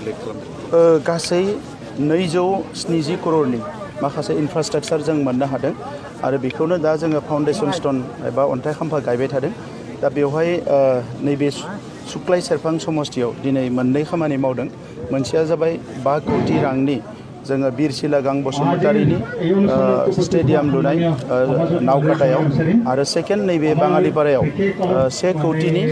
Select खालामदों? गासै 270 करोड़नि माखासे इनफ्रास्ट्राक्चार जों मोननो हादों आरो बेखौनो दा जोङो फाउन्डेसन स्टोन एबा अन्थाइ खाम्फा गायबाय थादों। दा बेवहाय नैबे सुक्लाय सेरफां समस्तियाव दिनै मोननै खामानि मावदों। मोनसेया जाबाय 5 कोटि रांनि जोङो बिरसिला गां बसुमतारिनि स्टेडियाम लुनाय नावकाटायाव आरो सेकेन्ड नैबे बाङालिपारायाव 1 कोटिनि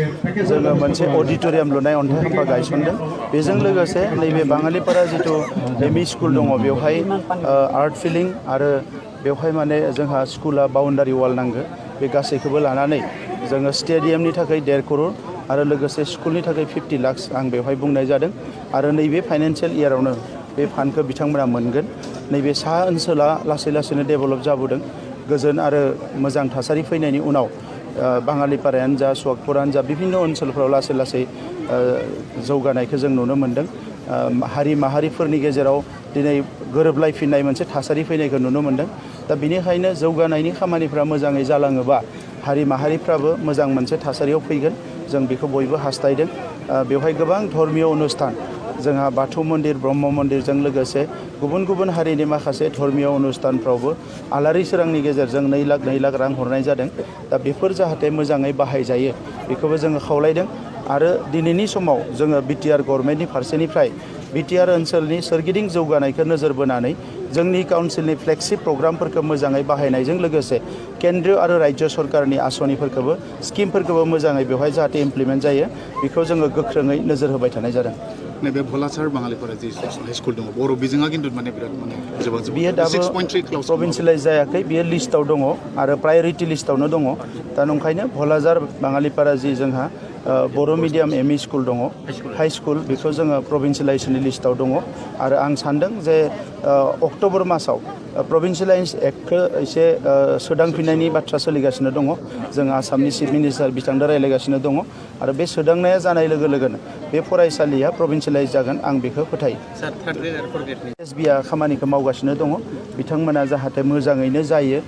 जोङो मोनसे अडिटोरियाम लुनाय अन्थाइ खाम्फा गायसनदों। बेजों लोगोसे नैबे बाङालिपारा जिथु एमइ स्कुल दङ बेवहाय आर्ट फिलिं आरो बेवहाय माने जोंहा स्कुला बाउन्डारि वाल नांगौ। बे गासैखौबो लानानै जोङो स्टेडियामनि थाखाय 1.5 करोड़ आरो लोगोसे स्कुलनि थाखाय 50 लाख आं बेवहाय बुंनाय जादों आरो नैबे फाइनान्सियेल इयारावनो बे फान्डखौ बिथांमोना मोनगोन। नैबे सा ओनसोला लासै लासैनो डेभेलप जाबोदों। गोजोन आरो मोजां थासारि फैनायनि उनाव बाङालिपारायानो जा सुवागपुरानो जा बिभिन्न ओनसोलफ्राव लासै लासै जौगानायखौ जों नुनो मोन्दों। हारि माहारिफोरनि गेजेराव दिनै गोरोबलायफिननाय मोनसे थासारि फैनायखौ नुनो मोन्दों। दा बेनिखायनो जौगानायनि खामानिफ्रा मोजाङै जालाङोबा हारि माहारिफ्राबो मोजां मोनसे थासारियाव फैगोन। जों बेखौ बयबो हास्थायदों। बेवहाय गोबां धर्मीय अनुष्ठान जोंहा बाथौ मन्दिर ब्रह्म मन्दिरजों लोगोसे गुबुन गुबुन हारिनि माखासे धर्मीय अनुष्ठानफ्रावबो आलारि सोरांनि गेजेरजों 2 लाख रां हरनाय जादों। दा बेफोर जाहाथे मोजाङै बाहायजायो बेखौबो जोङो खावलायदों आरो दिनैनि समाव जोङो BTR गभर्नमेन्टनि फारसेनिफ्राय BTR ओनसोलनि सोरगिदिं जौगानायखौ नोजोर बोनानै जोंनि काउन्सिलनि फ्लेगशिप प्रग्रामफोरखौ मोजाङै बाहायनायजों लोगोसे केन्द्र आरो राज्य सरकारनि आसनिफोरखौबो स्किमफोरखौबो मोजाङै बेवहाय जाहाथे इमप्लिमेन्ट जायो बेखौ जोङो गोख्रोङै नोजोर होबाय थानाय जादों। नैबे भलासार बाङालिपारा जि हाई स्कुल दङ बर' बिजोङा खिन्थु माने बिराद माने बियो दाबो प्रभिन्सियेलाइज जायाखै। बियो लिस्टआव दङ आरो प्रायरिटि लिस्टआवनो दङ। दा नंखायनो भलाजार बाङालिपारा जि जोंहा बर' मिडियाम एमइ स्कुल दङ हाई स्कुल बेखौ जोङो प्रभिन्सियेलाइजनि लिस्टआव दङ आरो आं सान्दों जे अक्ट'बर मासाव प्रभिन्सियेलाइज एक्टखौ एसे सोदांफिननायनि बाथ्रा सोलिगासिनो दङ। जों आसामनि चिफ मिनिस्टार बिथांजों रायज्लायगासिनो दङ आरो बे सोदांनाया जानाय लोगो लोगोनो बे फरायसालिया प्रभिन्सियेलाइज जागोन आं बेखौ फोथायो। एसबिआ खामानिखौ मावगासिनो दङ। बिथांमोना जाहाथे मोजाङैनो जायो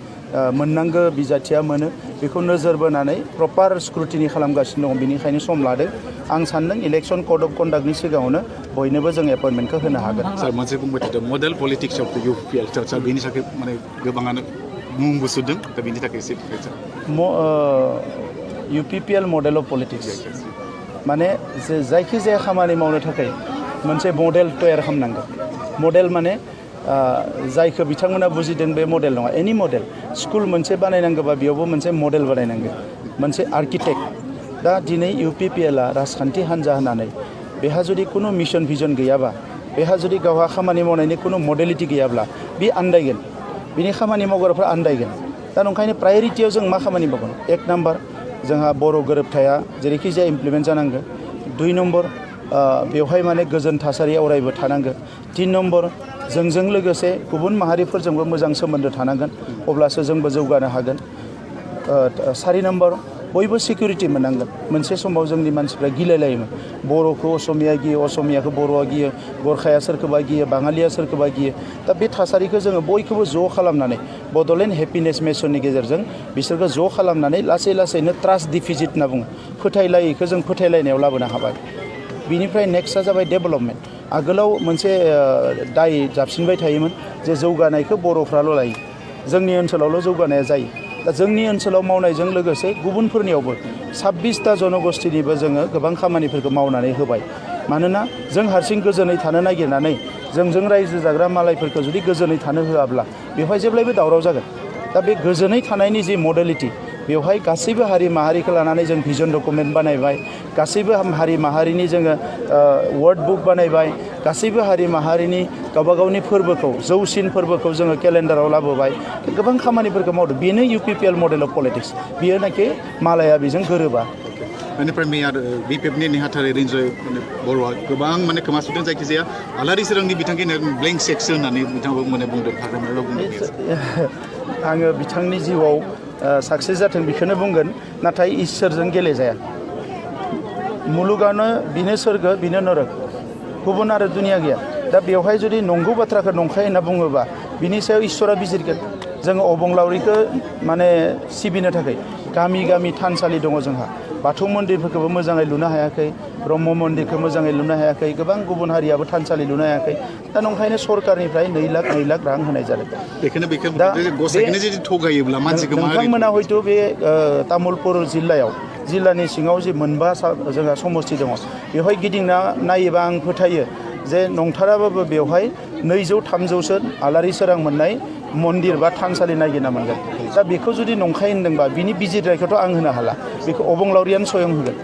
मोननांगौ बिजाथिया मोनो बेखौ नोजोर बोनानै प्रपार स्क्रुटिनि खालामगासिनो दङ। बेनिखायनो सम लादों। आं सान्दों इलेक्सन कड अफ कन्डाक्टनि सिगाङावनो बयनोबो जों एपइन्टमेन्टखौ होनो हागोन। सार मोनसे बुंबाय थादों मडेल पलिटिक्स अफ UPPL सार बेनि थाखाय माने गोबाङानो मुंबो सुदों दा बेनि थाखाय एसे UPPL मडेल अफ पलिटिक्स माने जायखिजाया खामानि मावनो थाखाय मोनसे मडेल तैयार खालामनांगौ। मडेल माने जायखौ बिथांमोना बुजिदों बे मडेल नङा। एनि मडेल स्कुल मोनसे बानायनांगौबा बेयावबो मोनसे मडेल बानायनांगौ मोनसे आर्किटेक्ट। दा दिनै UPPLआ राजखान्थि हान्जा होननानै बेहा जुदि खुनु मिशन भिजन गैयाबा बेहा जुदि गावहा खामानि मावनायनि खुनु मडेलिटि गैयाब्ला बे आन्दायगोन। बिनि खामानि मावग्राफ्रा आन्दायगोन। दा नंखायनो प्रायरिटियाव जों मा खामानि मावगोन? 1 नाम्बार जोंहा बर' गोरोबथाया जेरैखि जाया इमप्लिमेन्ट जानांगौ। 2 नम्बर बेवहाय माने गोजोन थासारि अरायबो थानांगोन। 3 नम्बर जोंजों लोगोसे गुबुन माहारिफोरजोंबो मोजां सोमोन्दो थानांगोन अब्लासो जोंबो जौगानो हागोन। 4 नम्बर बयबो सिकिउरिटि मोननांगोन। मोनसे समाव जोंनि मानसिफ्रा गिलायलायोमोन बर'खौ असमिया गियो असमियाखौ बर'आ गियो गरखाया सोरखौबा गियो बाङालिया सोरखौबा गियो। दा बे थासारिखौ जोङो बयखौबो ज' खालामनानै बड'लेण्ड हेपिनेस मिसननि गेजेरजों बिसोरखौ ज' खालामनानै लासै लासैनो ट्रास्ट डिफिजिट होनना बुङो फोथायलायैखौ जों फोथायलायनायाव लाबोनो हाबाय। बिनिफ्राय नेक्स्टआ जाबाय डेभेलपमेन्ट। आगोलाव मोनसे दाय जाबसिनबाय थायोमोन जे जौगानायखौ बर'फ्राल' लायो जोंनि ओनसोलावल' जौगानाया जायो। दा जोंनि ओनसोलाव मावनायजों लोगोसे गुबुनफोरनियावबो 26टा जनगोष्ठीनिबो जोङो गोबां खामानिफोरखौ मावनानै होबाय। मानोना जों हारसिं गोजोनै थानो नागिरनानै जोंजों रायजो जाग्रा मालायफोरखौ जुदि गोजोनै थानो होआब्ला बेवहाय जेब्लायबो दावराव जागोन। दा बे गोजोनै थानायनि जि मडेलिटि बेवहाय गासैबो हारि माहारिखौ लानानै जों भिजन डकुमेन्ट बानायबाय। गासैबो हारि माहारिनि जोङो वर्ड बुक बानायबाय। गासैबो हारि माहारिनि गावबा गावनि फोरबोखौ जौसिन फोरबोखौ जोङो केलेन्डाराव लाबोबाय। गोबां खामानिफोरखौ मावदों। बेनो UPPL मडेल अफ पलिटिक्स। बियो नाखि मालाया बेजों गोरोबा। बेनिफ्राय मेयर BPFनि नेहाथारि रिन्जय बर'आ गोबां माने खोमा सुदों जायखिजाया आलारि सोरांनि बिथांखिनो ब्लेंक चेकसो होननानै बिथाङाबो माने बुंदों। आङो बिथांनि जिउआव साक्सेस जाथों बेखौनो बुंगोन। नाथाय इसोरजों गेलेजाया। मुलुगानो बिनो सोरगो बिनो नरक गुबुन आरो दुनिया गैया। दा बेवहाय जुदि नंगौ बाथ्राखौ नंखाय होनना बुङोबा बिनि सायाव इसोरा बिजिरगोन। जोङो अबंलावरिखौ माने सिबिनो थाखाय गामि गामि थानसालि दङ जोंहा। बाथौ मन्दिरफोरखौबो मोजाङै लुनो हायाखै। ब्रह्म मन्दिरखौ मोजाङै लुनो हायाखै गोबां गुबुन हारियाबो थानसालि लुनो हायाखै दा नंखायनो सरकारनिफ्राय 2 लाख रां होनाय जादों दा गसाइखौनो जुदि थगायोब्ला मानसिखौ नोंथांमोना हयथ' बे तामुलपुर जिल्लानि सिङाव जे मोनबा जोंहा समस्ति दङ बेवहाय गिदिंना नायोबा आं फोथायो जे नंथाराबाबो बेवहाय 200-300सो आलारि सोरां मोननाय मन्दिर बा थानसालि नागिरना मोनगोन दा बेखौ जुदि नंखाय होनदोंबा बिनि बिजिरनायखौथ' आं होनो हाला बेखौ अबंलावरियानो स्वयं होगोन